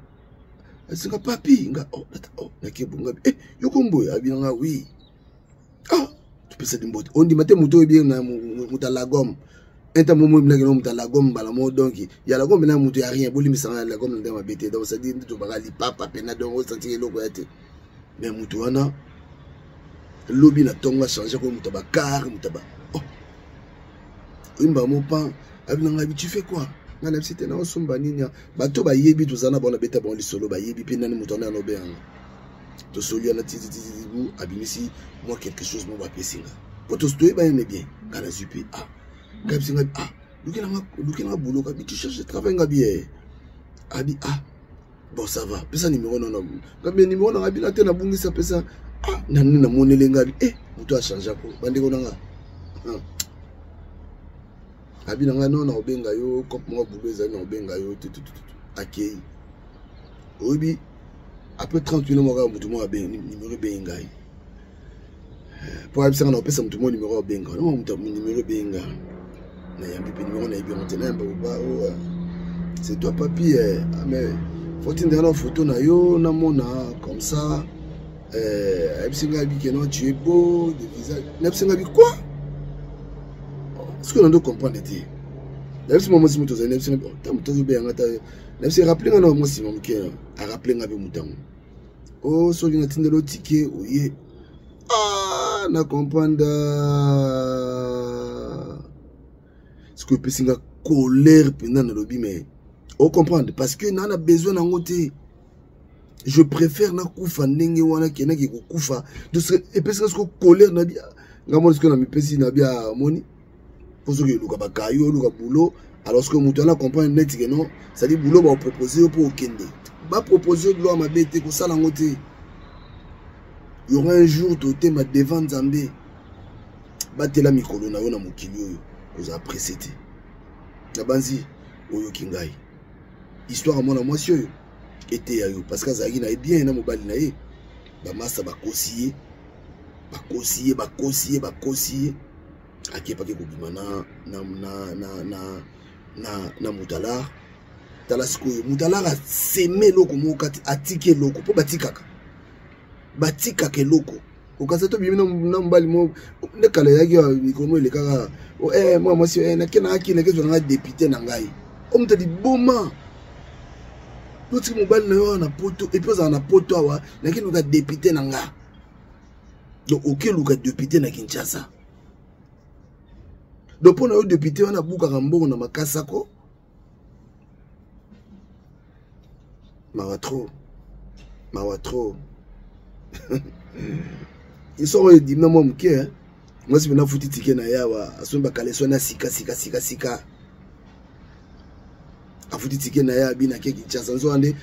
asinga papi nga. Oh, oh, nakebonga eh, yo komboye abi na nga. Oui, ah, topesa limbote, ondima te. Moto oyebi na moto alagome inta momo ebinaki na moto alagome mbala moko. Donc ya lagome na moto ya rien, bolimbisanga ya lagome na ndenge mabe te. Donc c'est-à-dire nde tobaka lipapa pena, donc osantiki eloko ya te. Mais moto wana, lobi na ntongo achange ko moto ya bacar, moto ya ba, oh, oyimba mopan abi na ngai: "Tu fais quoi?" Ngai nayebisi te, naosomba nini. Bato bayebi, toza na bango, nabeta bango lisolo, bayebi mpe nani moto wana yanobe yango. Tosoli wana titititibu, abimisi mwa quelque chose mo bapesi nga po toyeba ye bien. Ngai nazwi mpe. Ah, ngai bisi ngai: "Ah, lukelanga boulot." Kabi: "Tu cherches travail?" Ngabi: "Eh." Abi: "Ah bon, ça va, pesa numéro." Nono, ngabi numéro na ngabi na te, nabungisa, pesa. Ah, nani namonele ngabi eh, moto achange ko bandeko na nga. Abi na ngai: "No, na kobenga yo cope moko, boulot ezali, na kobenga yo." Tutututu, akei. Oyebi, après 30 minutes moko, moto moko abengi, numéro ebengi ngai mpo ayebisanga na kopesa moto moko numéro abenga. No, moto numéro ebengi nga, nayambi mpe numéro, nayebi yango te. Nayamba boba: "Oh, c'est toi papi?" Eh, ah, mais fotindela na photo na yo, namona comme ça. Ayebisi ngai, abi ke non, tu es beau de visage. Nayebisi ngai bi quoi, soki nando comprendre te. Nayebisi mwa mwasi moto ozali, nayebisi ngai ta moto azobenga ta, nayebisi rappele ngai na mwa nsima moke, arappele ngai mpe moto yango o soki natindeli otike oye. Ah, na comprendre sikoyo, epesi nga colère mpenza. Nalobi mais ocomprendre, parce que naa na besoin nango te. Je préfère nakufa ndenge wana, kendaki kokufa. Epesi nga sikoyo colère. Nabi nga moni sikoyo na mipesi, nabi amoni mpo soki eluka bakayo, oluka boulot. Alors soki moto wana comprendre neti ke non, c'est-à-dire boulot baopropose yo mpo okende, bapropose yo biloko ya mabe te, kosala yango te. Y aura un jour totema devant Nzambe. Batela mikolo na yo na mokili oyo, kozala presse te. Na banzi oyoki ngai histoire ya mwana mwasi oyo, eteya yo, parce que azalaki na ye bien na mobali na ye. Bamasa bakosi ye, bakosi ye, bakosi ye, bakosi ye, akepaki kobima na mutalar. Tala sikoyo, mutalar aseme eloko moko kati, atiki eloko mpo batikaka eloko. Kokasa tobimi na mobali moko nde kala eyaki mikolo mo elekaka. Mwa mwasi nake na akende akezwa nanga député na ngai o moto liboma. Otiki mobali na yo awa na poto, et puis ozala na poto awa, nake luka député na nga. Donc okeluka député na Kinshasa. Donc mpo na yo, député wana abukaka mbongo na makasako. Mawa trop, mawa trop. Histoire oyo edimna mwa moke. Mwasi mpena afuti tike na ye awa, asombi bakaleso na sika sika sika sika. Afuti ticket na ye abi na ke Kinshasa nzoka nde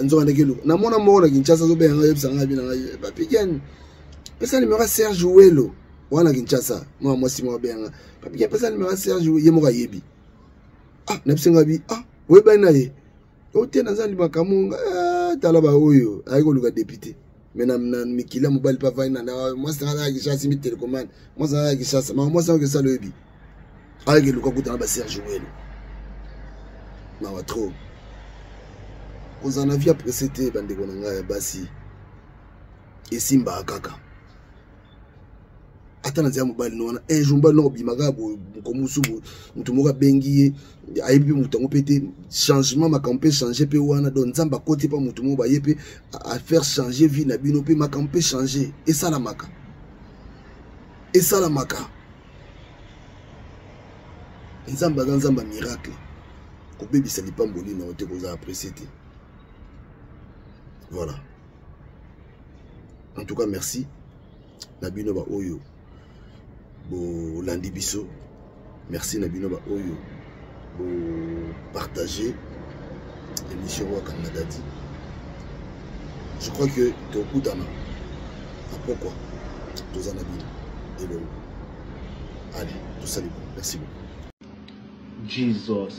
nzoka nde keluka namona moko na Kinshasa azobenga ngai oyebisa ngai abi na ngai Papi Gen pesa numero ya Serge Welo wana Kinshasa mwana mwasi moko abenga ngai Papi Gen pesa numero ya Serge ye moko ayebi ah nayebisi ngai abi ah oyebani na ye ote naza makambo ah, tala baoyo ayaki koluka depute me na, na mikili ya mobali mpe avandi na mwasi nanga azalaki Kinshasa asimbi telecommande mwasi nanga azalaki Kinshasa mama mwasi nanga okesala oyebi ayaki eluka kuta na baserge welo mawa trop kozala na vie ya presse te bandeko na ngai ya basi esimbaka kaka ata na nzela mobali no wana un jour mobali no akobima kaka boye mokomosu boye moto moko abengi ye ayebi mpe moto yango mpe te changement makambo mpe change mpe wana donc nzambe akoti mpa moto moko baye mpe afaire changer vie na bino mpe makambo mpe change esalamaka esalamaka nzambe aza nzambe ya miracle kobebisa lipamboli na yo te kozala presse te voilà en tout cas merci na bino baoyo bolandi biso merci na bino baoyo bopartage émission oyo akanga dadi je crois que tokutana na pokwa toza na bino elongo allez tosali bon merci beaucoup Jesus.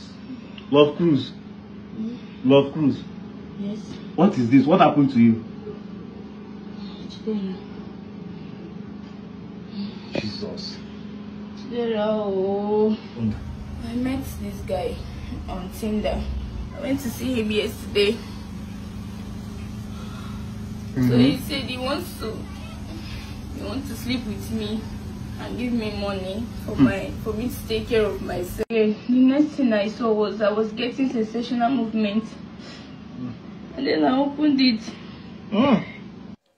Love Cruz. Mm. Love Cruz. Yes. What is this? What happened to you? Chidera. Jesus. Chidera, oh. I met this guy on Tinder. I went to see him yesterday. So he said he wants to he wants to sleep with me and give me money for my for me to take care of myself. The next thing I saw was I was getting sensational movement. And then I opened it.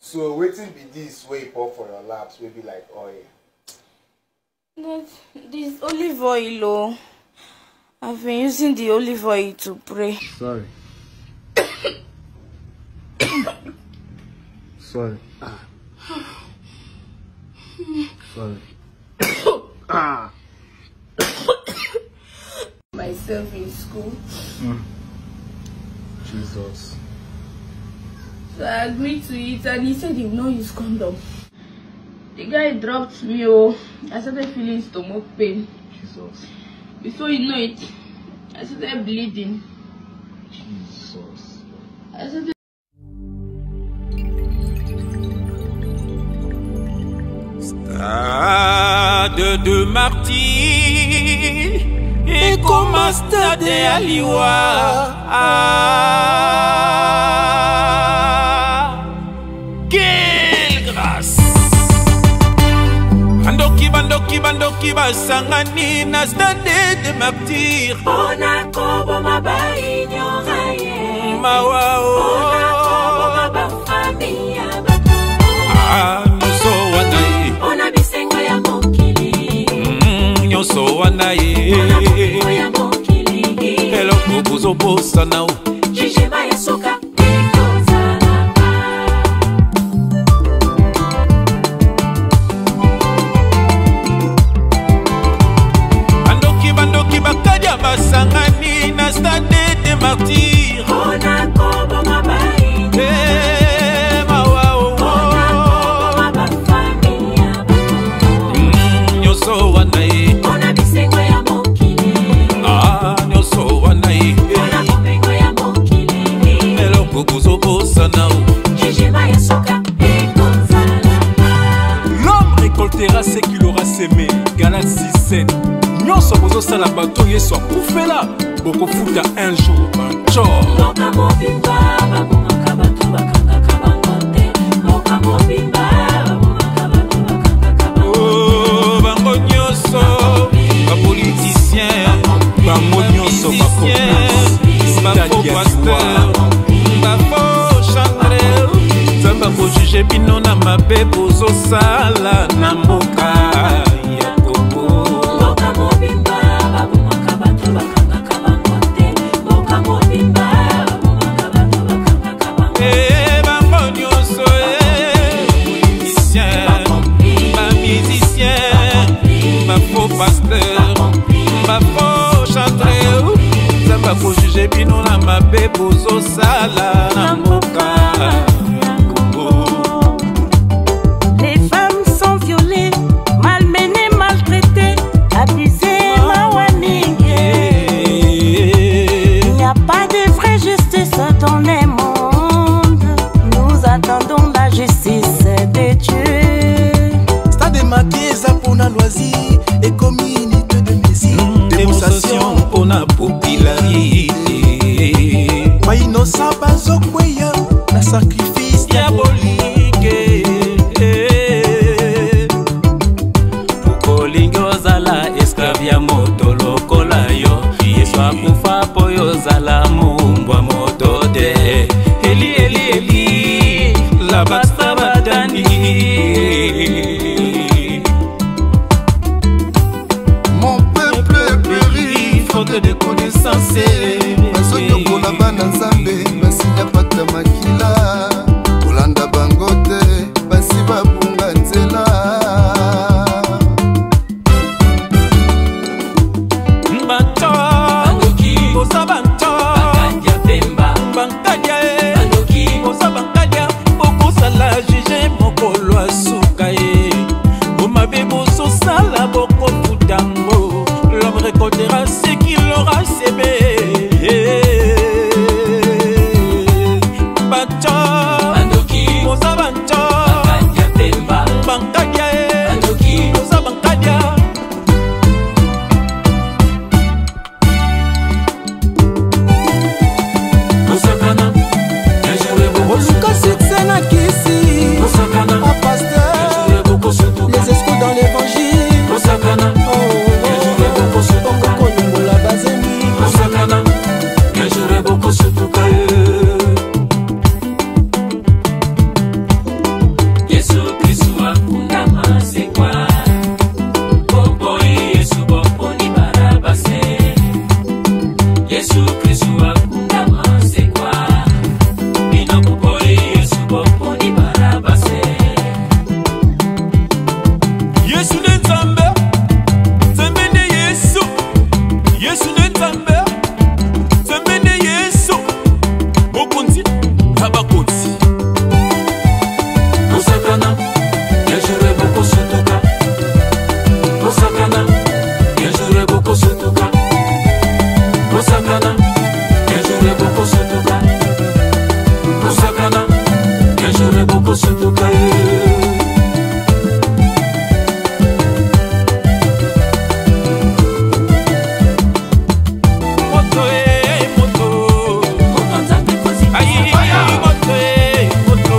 So wetin be this wey you pour for your laps wey be like oil? That this olive oil, oh, I've been using the olive oil to pray. Sorry. Sorry. Ah. Sorry. Ah. Myself in school. Jesus. So I agreed to it and he said he will not use condom. The guy dropped me, oh. I started feeling stomach pain. Jesus. Before you know it, I started bleeding. Jesus. I started Stade de Martyrs ekoma stade ya liwa. Ah, quelle grâce! Bandoki, bandoki, bandoki basangani na stade de Martyrs Mpona koboma baignora ye. Mawa o. Mpona koboma bafamille ya bato. Ah, nyonso wana ye Mpona bisengo ya mokili. Nyonso wana ye Mpona bomengo ya mokili. Eloko bozobosana o Jugement ya suka ekozala pa. Bandoki, bandoki bakadia basangani na stade de Martyrs Mpona koboma baignora. Eh, mawa o Mpona koboma bafamille ya bato. Nyonso wana ye Mpona bisengo ya mokili. Ah, nyonso wana ye Mpona bomengo ya mokili. Eloko bozobosana o Jugement ya suka ekozala pa. L'homme récoltera ce qu'il aura semé. Galates 6, 7. Nyonso bozosala bato Yesu akufela bokofuta un jour bancor. Mboka mobimba babomaka bato bakangaka bango te. Mboka mobimba babomaka bato bakangaka bango. Oh, bango nyonso bapoliticien Bango nyonso bacomplice. Bafaux Stade ya pasteur bafaux chantre nzambe akojuge bino na mabe bozosala na mboka ya Kongo. Mboka mobimba babomaka bato bakangaka bango te. Mboka mobimba babomaka bato bakangaka bango. Eh, bango nyonso eh, politicien bamusicien bafaux pasteur bafaux chantre nzambe Bakojuge bino na mabe bozosala na mboka Congo. Les femmes sont violées, malmenées, maltraitées, abusées, mawa mingi. Il n'y a pas de vraie justice dans le monde. Nous attendons la justice de Dieu. Stade Maquis eza mpona loisir, ekomi unité de mesure, démonstration mpona popularité. Bainosa bazokweya na sacrifice diabolique. Okolingi ozala esclave ya moto lokola yo, Yesu akufa mpo yo ozala mombwa moto te. Eli eli eli labasta batani. Mon peuple périt faute de connaissance. Bazonyokola bana Nzambe, basinya pata makila, kolanda bango te, basi babunga nzela. Banto boza banto bankadia e boza bankadia, bokosala juge mokolo asuka ye bomabe bozosala bokofutango. L'homme récoltera ce qu'il aura semé. Banto boza banto bankadia e boza bankadia. Oluka succès na kisi pasteur, les escrocs dans l'évangile. Okokolongola bazemi. Yesu Kristu akundama sekwa, boboyi Yesu boponi Barabase. Yesu Kristu akundama sekwa, bino boboyi Yesu boponi Barabase. Yesu nde Nzambe, Nzambe nde Yesu. Yesu nde Nzambe, Nzambe nde Yesu. Mokonzi ya bakonzi. Bosakana, un jour bokosutuka. Bosakana, un jour bokosutuka. Bosakana, un jour bokosutuka. Bosakana, un jour bokosutuka. Moto e moto, ayi moto e moto.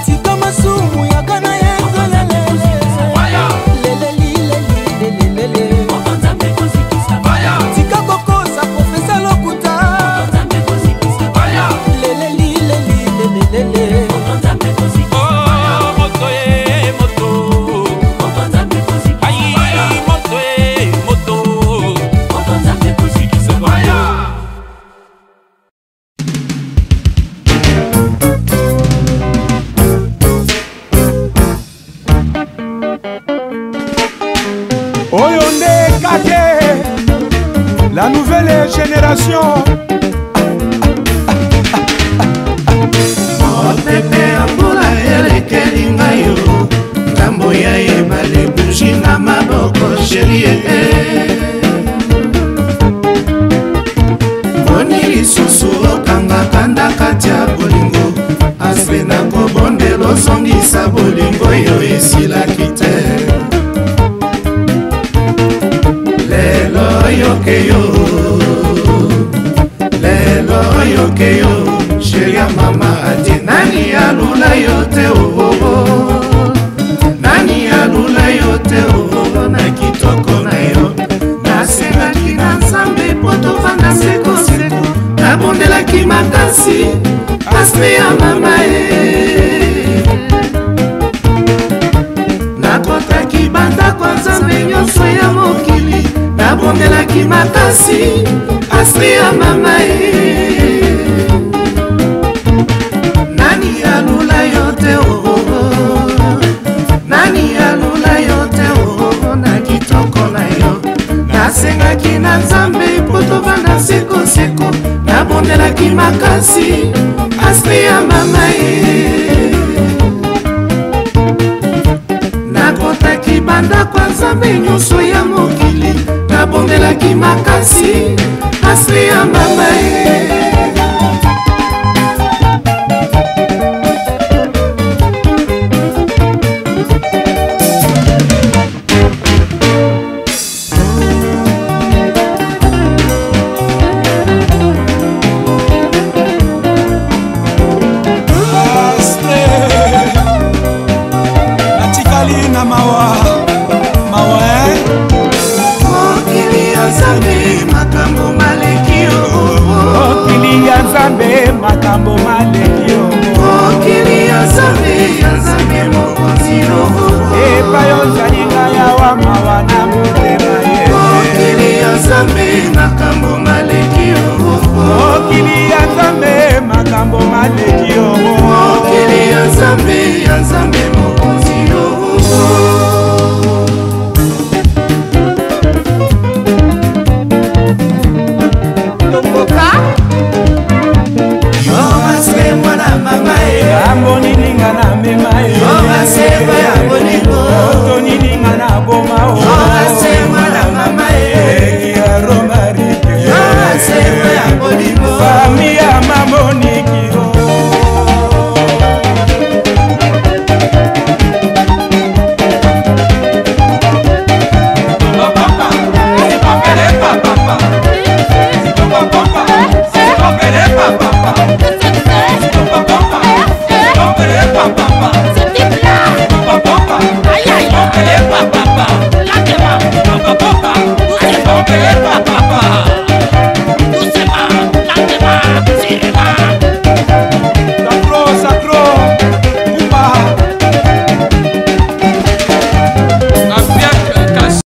Tika masumu yaka na Yesu, lelelilelilelelele. Tika kokosa profesa lokuta, lelelilelilelelele. Oh, moto e moto, ayi moto e moto. Oyo nde kake la nouvelle génération. Mopepe ya mbula elekeli ngai yo, ngambo ya ebale buji na maboko chérie. Boni lisusu okangaka ndakati ya bolingo, aspe na kobondela ozongisa bolingo yo esilaki te. Lelo oyoke yo, lelo oyoke yo, chéri ya mama ati nani alula yo te oo, nani alula yo te oo na kitoko na yo. Nasengaki na Nzambe mpo tovanda sekoseko, nabondelaki makasi aspe ya mama e. Nakotaki bandako ya Nzambe nyonso ya mokili, nabondelaki makasi aspe ya mama e. Nani alula yo te oo, nani alula yo te oo na kitoko na yo. Nasengaki na Nzambe mpo tovanda sekoseko, nabondelaki makasi asli ya mama ye. Nakotaki bandako ya Nzambe nyonso ya mokili, nabondelaki makasi asli ya mama ye. Natikali na mawa mawa eh? Mokili ya Nzambe makambo maleki yo. Mokili ya Nzambe makambo maleki yo. Mokili ya Nzambe, ya Nzambe mokonzi yo. Epai ozali ngai awa mawa na motema ye. Mokili ya Nzambe makambo maleki yo. Mokili ya Nzambe makambo maleki yo. Mokili ya Nzambe, ya Nzambe mokonzi yo. Tokoka. Yo maswe mwana mama ye. Yango nini nga na mema ye. Yo maseko ya bolingo. Moto nini nga na boma o. Yo